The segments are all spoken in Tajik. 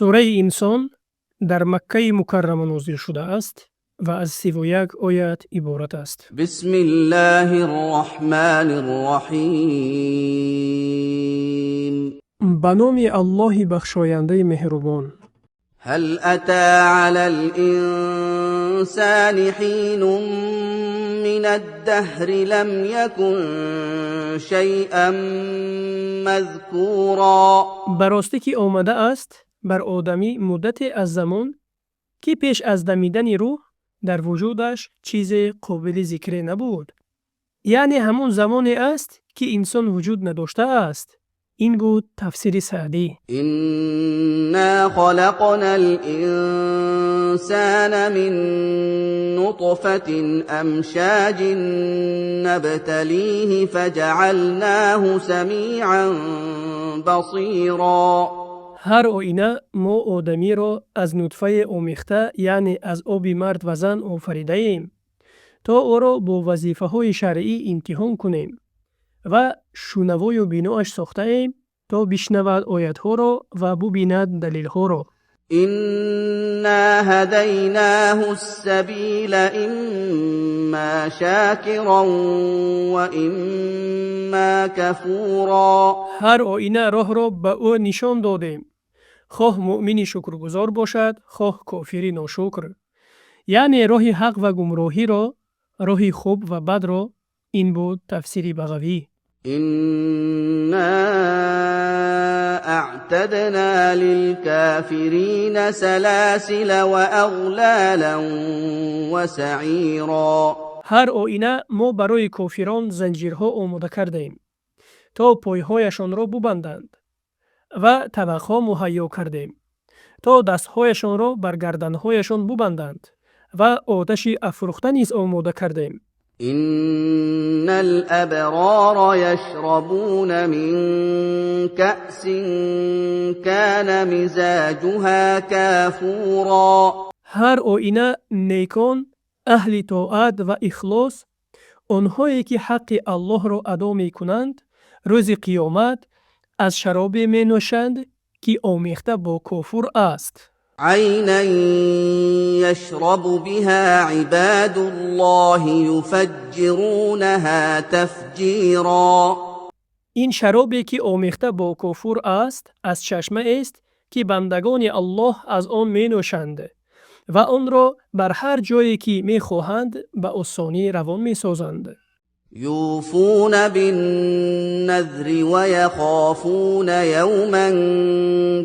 Сураи Инсон дар Маккаи Мукаррама нозил шудааст ва аз 31 оят иборат аст. بسم الله الرحمن الرحيم. Ба номи Аллоҳи бахшояндаи меҳрубон. هل أتى على الإنسان حين من الدهر لم يكن شيئا مذكورا؟ Ба ростӣ, ки омадааст бар одамӣ муддате аз замон, ки пеш аз дамидани рӯҳ дар вуҷудаш чизе қобили зикре набуд. Яъне ҳамон замоне аст, ки инсон вуҷуд надоштааст. Ин буд тафсири Саъдӣ. إنا خلقنا الإنسان من نطفة أمشاج نبتليه فجعلناه سميعا بصيرا. Ҳар оина мо одамиро аз нутфаи омехта, яъне аз оби мард ва зан офаридаем, то ӯро бо вазифаҳои шаръӣ имтиҳон кунем ва шунавою биноаш сохтаем, то бишнавад оятҳоро ва бубинад далелҳоро. إنا هديناه السبيل إما شاكرا وإما كفورا. Ҳар оина роҳро ба ӯ нишон додем, хоҳ муъмини шукргузор бошад, хоҳ кофири ношукр, яъне роҳи ҳақ ва гумроҳиро, роҳи хуб ва бадро. Ин буд тафсири Бағавӣ. إنا أعتدنا للكافرين سلاسل وأغلالا وسعيرا. Ҳар оина мо барои кофирон занҷирҳо омода кардаем, то пойҳояшонро бубанданд, ва тавақҳо муҳайё кардем, то дастҳояшонро бар гарданҳояшон бубанданд, ва оташи афрӯхта низ омода кардем. إن الأبرار يشربون من كأس كان مزاجها كافورا. Ҳар оина некон, аҳли тоат ва ихлос, онҳое ки ҳаққи Аллоҳро адо мекунанд, рӯзи қиёмат аз шаробе менӯшанд, ки омехта бо кофур аст. عينا يشرب بها عباد الله يفجرونها تفجيرا. Ин шаробе, ки омехта бо кофур аст, аз чашмаест, ки бандагони Аллоҳ аз он менӯшанд ва онро бар ҳар ҷое ки мехоҳанд, ба осонӣ равон месозанд. يوفون بالنذر ويخافون يوما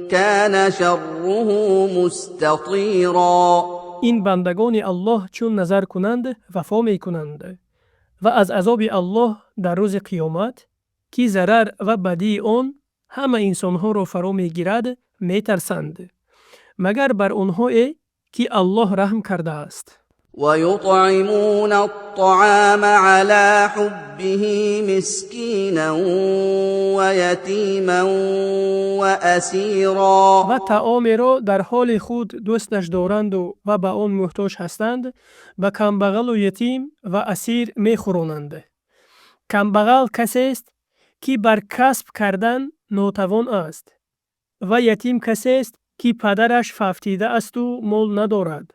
كان شره مستطيرا. Ин бандагони Аллоҳ чун назар кунанд, вафо мекунанд ва аз азоби Аллоҳ дар рӯзи қиёмат, ки зарар ва бадии он ҳама инсонҳоро фаро мегирад, метарсанд, магар бар онҳое ки Аллоҳ раҳм кардааст. ويطعمون الطعام على حبه مسكينا ويتيما وأسيرا. Ва таомеро дар ҳоле худ дӯсташ доранду ва ба он муҳтоҷ ҳастанд, ба камбағалу ятим ва асир мехӯронанд. Камбағал касест, ки бар касб кардан нотавон аст, ва ятим касест, ки падараш фавтидаасту мол надорад,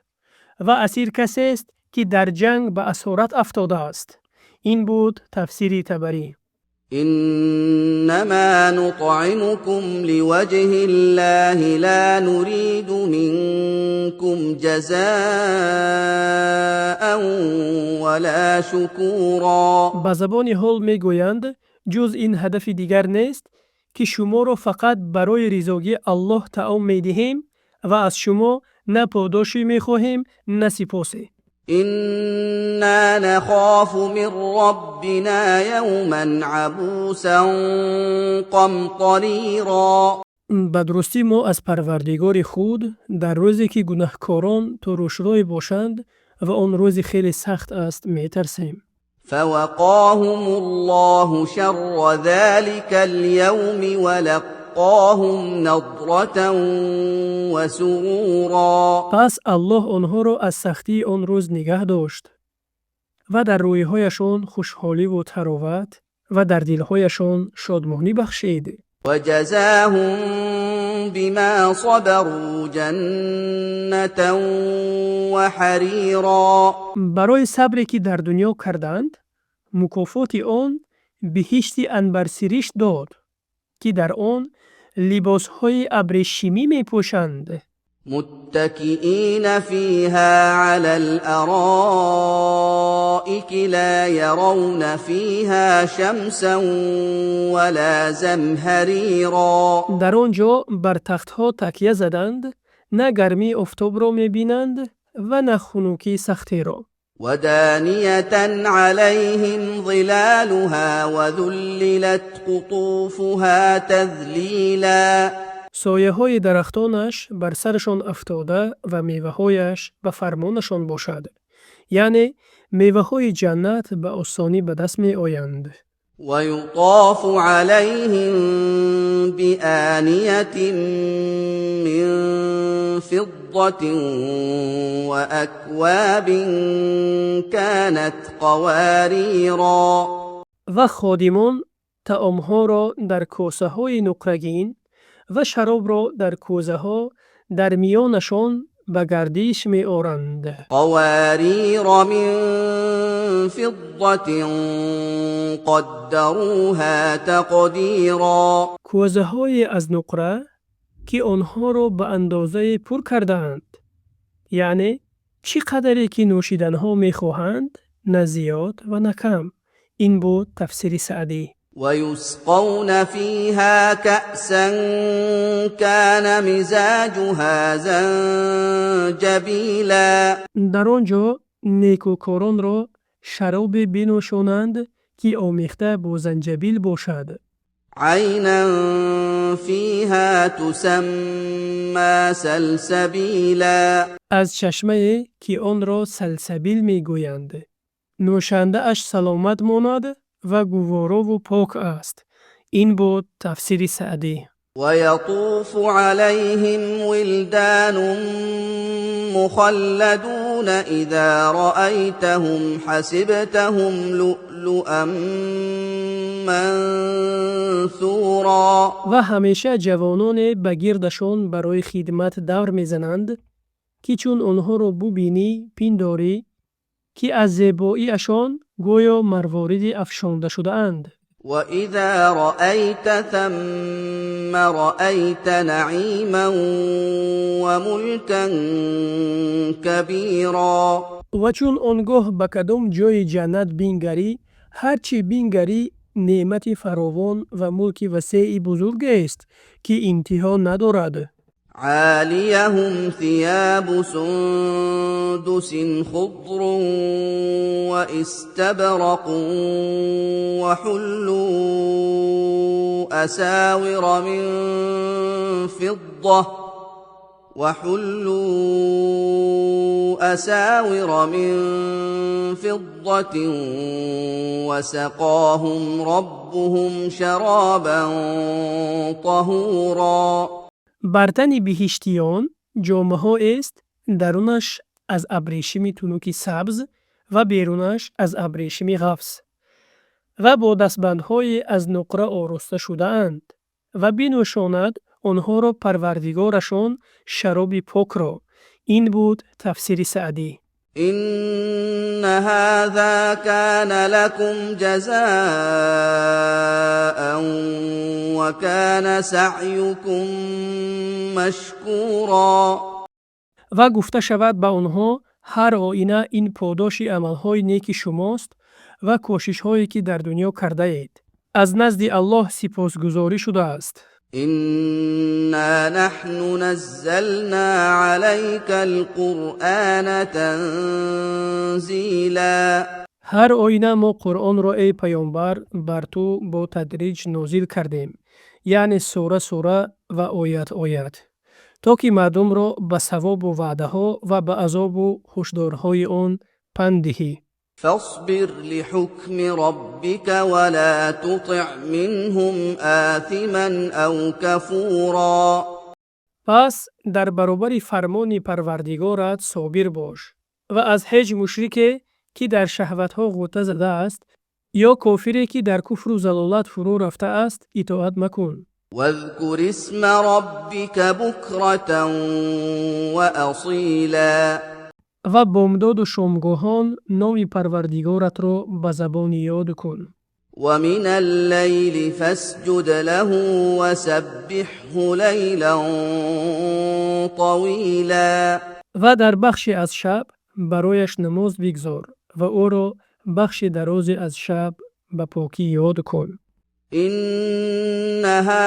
ва асир касест, ки дар ҷанг ба асорат афтодааст. Ин буд тафсири Табарӣ. إنما نطعمكم لوجه الله لا نريد منكم جزاء ولا شكورا. Ба забони ҳол мегӯянд: ҷуз ин ҳадафи дигар нест, ки шуморо фақат барои ризогии Аллоҳ таом медиҳем ва аз шумо на подоше мехоҳем, на сипосе. إنا نخاف من ربنا يوما عبوسا قمطريرا. Ба дурустӣ, мо аз Парвардигори худ дар рӯзе, ки гунаҳкорон турушрӯй бошанд ва он рӯзи хеле сахт аст, метарсем. فوقاهم الله شر ذلك اليوم ولقاهم نضرة وسرورا. Пас Аллоҳ онҳоро аз сахтии он рӯз нигаҳ дошт ва дар рӯйҳояшон хушҳоливу тароват ва дар дилҳояшон шодмонӣ бахшид. وجزاهم بما صبروا جنة وحريرا. Барои сабре ки дар дунё карданд, мукофоти он биҳишти анбарсиришт дод, ки дар он либосҳои абрешимӣ мепӯшанд. متكئين فيها على الارائك لا يرون فيها شمسا ولا زمهريرا. Дар он ҷо бар тахтҳо такя заданд, на гармии офтобро мебинанд ва на хунукии сахтеро. ودانيه عليهم ظلالها وذللت قطوفها تذليلا. Сояҳои дарахтонаш бар сарашон афтода ва меваҳояш ба фармонашон бошад, яъне меваҳои ҷаннат ба осонӣ ба даст меоянд. ويطاف عليهم بآنية من فضة وأكواب كانت قواريرا. Ва ходимон таомҳоро дар косаҳои нуқрагин ва шаробро дар кӯзаҳо дар миёнашон ба гардиш меоранд. قوارير من فضة قدروها تقديرا. Кӯзаҳое аз нуқра, ки онҳоро ба андозае пур кардаанд, яъне чӣ қадаре ки нӯшиданҳо мехоҳанд, на зиёд ва на кам. Ин буд тафсири Саъдӣ. ويسقون فيها كأسا كان مزاجها زنجبيلا. Дар он ҷо некӯкоронро шаробе бинӯшонанд, ки омехта бо занҷабил бошад. عينا فيها تسمى سلسبيلا. Аз чашмае, ки онро Салсабил мегӯянд. Нӯшандааш саломат монад ва гуворову пок аст. Ин буд тафсири Саъдӣ. ويطوف عليهم ولدان مخلدون إذا رأيتهم حسبتهم لؤلؤا منثورا. Ва ҳамеша ҷавононе ба гирдашон барои хидмат давр мезананд, ки чун онҳоро бубинӣ, пиндорӣ, ки аз зебоиашон гӯё марвориди афшонда шудаанд. وإذا رأيت ثم رأيت نعيما وملكا كبيرا. Ва чун он гоҳ ба кадом ҷойи ҷаннат бингарӣ, ҳар чӣ бингарӣ неъмати фаровон ва мулки васеи бузургест, ки интиҳо надорад. عاليهم ثياب سندس خضر واستبرق وحلوا اساور من فضة وسقاهم ربهم شرابا طهورا. Бар тани биҳиштиён ҷомаҳоест, дарунаш аз абрешими тунуки сабз ва берунаш аз абрешими ғафз ва бо дастбандҳое аз нуқра ороста шудаанд ва бинӯшонад онҳоро Парвардигорашон шароби покро. Ин буд тафсири Саъдӣ. إن هذا كان لكم جزاء وكان سعيكم مشكورا. Ва гуфта шавад ба онҳо: ҳар оина ин подоши амалҳои неки шумост ва кӯшишҳое ки дар дунё кардаед. Аз назди Аллоҳ сипосгузорӣ шудааст. انا نحن نزلنا عليك القران تنزيلا. Ҳар оина мо Қуръонро, эй паёмбар, бар ту бо тадриҷ нозил кардем, яъне сура сура ва оят оят, то ки мардумро ба савобу ваъдаҳо ва ба азобу ҳушдорҳои он панд диҳӣ. فاصبر لحكم ربك ولا تطع منهم آثما أو كفورا. Пас дар баробари фармони Парвардигорат собир бош ва аз ҳеҷ мушрике, ки дар шаҳватҳо ғӯта задааст, ё кофире, ки дар куфру залолат фурӯ рафтааст, итоат макун. واذكر اسم ربك بكرة وأصيلا. Ва бомдоду шомгоҳон номи Парвардигоратро ба забон ёд кун. ومن الليل فاسجد له وسبحه ليلا طويلا. Ва дар бахше аз шаб барояш намоз бигзор ва ӯро бахши дарозе аз шаб ба покӣ ёд кун. إن هؤلاء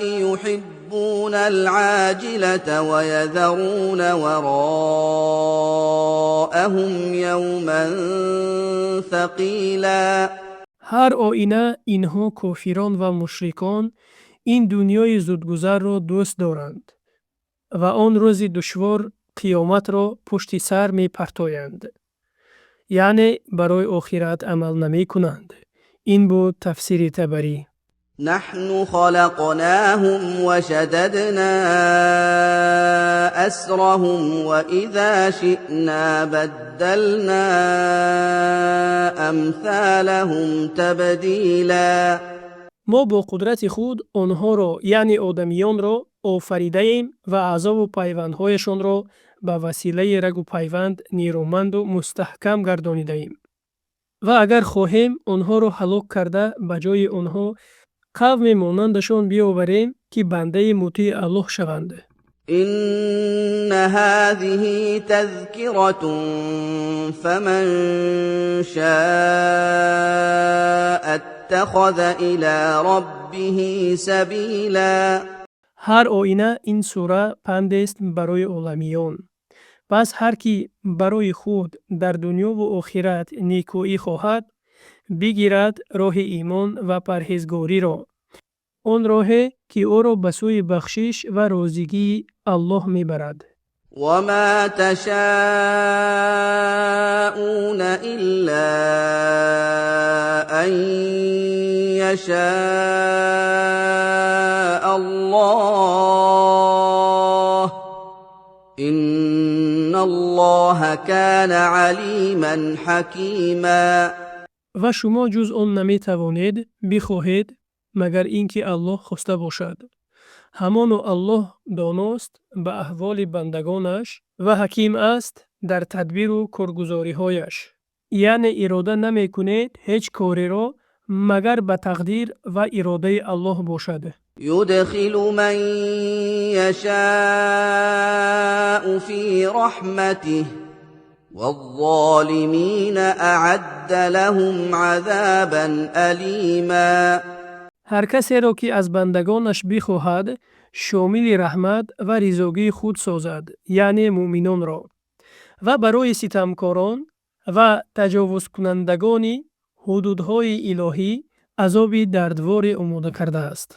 يحبون العاجلة ويذرون وراءهم يوما ثقيلا. Ҳар оина инҳо кофирон ва мушрикон ин дунёи зудгузарро дӯст доранд ва он рӯзи душвор қиёматро пушти сар мепартоянд, яъне барои охират амал намекунанд. Ин буд тафсири Табарӣ. نحن خلقناهم وشددنا أسرهم وإذا شئنا بدلنا أمثالهم تبديلا. Мо бо қудрати худ онҳоро, яъне одамиёнро, офаридаем ва аъзову пайвандҳояшонро ба василаи рагу пайванд нерӯманду мустаҳкам гардонидаем. Ва агар хоҳем, онҳоро ҳалок карда, ба ҷои онҳо қавме монандашон биёварем, ки бандаи мутеи Аллоҳ шаванд. إن هذه تذكرة فمن شاء اتخذ إلى ربه سبيلا. Ҳар оина ин сура пандест барои оламиён. Пас ҳар кӣ барои худ дар дунёву охират некӯӣ хоҳад, бигирад роҳи имон ва парҳезгориро, он роҳе, ки ӯро ба сӯи бахшиш ва розигии Аллоҳ мебарад. وما تشاءون إلا أن يشاء الله إن الله كان عليما حكيما. Ва шумо ҷуз он наметавонед бихоҳед, магар ин ки Аллоҳ хоста бошад. Ҳамоно Аллоҳ доност ба аҳволи бандагонаш ва ҳаким аст дар тадбиру коргузориҳояш. Яъне ирода намекунед ҳеҷ кореро, магар ба тақдир ва иродаи Аллоҳ бошад. يدخل من يشاء في رحمته والظالمين أعد لهم عذابا أليما. Ҳар касеро ки аз бандагонаш бихоҳад, шомили раҳмат ва ризогии худ созад, яъне муъминонро. Ва барои ситамкорон ва таҷовузкунандагони ҳудудҳои илоҳӣ азоби дардворе омода кардааст.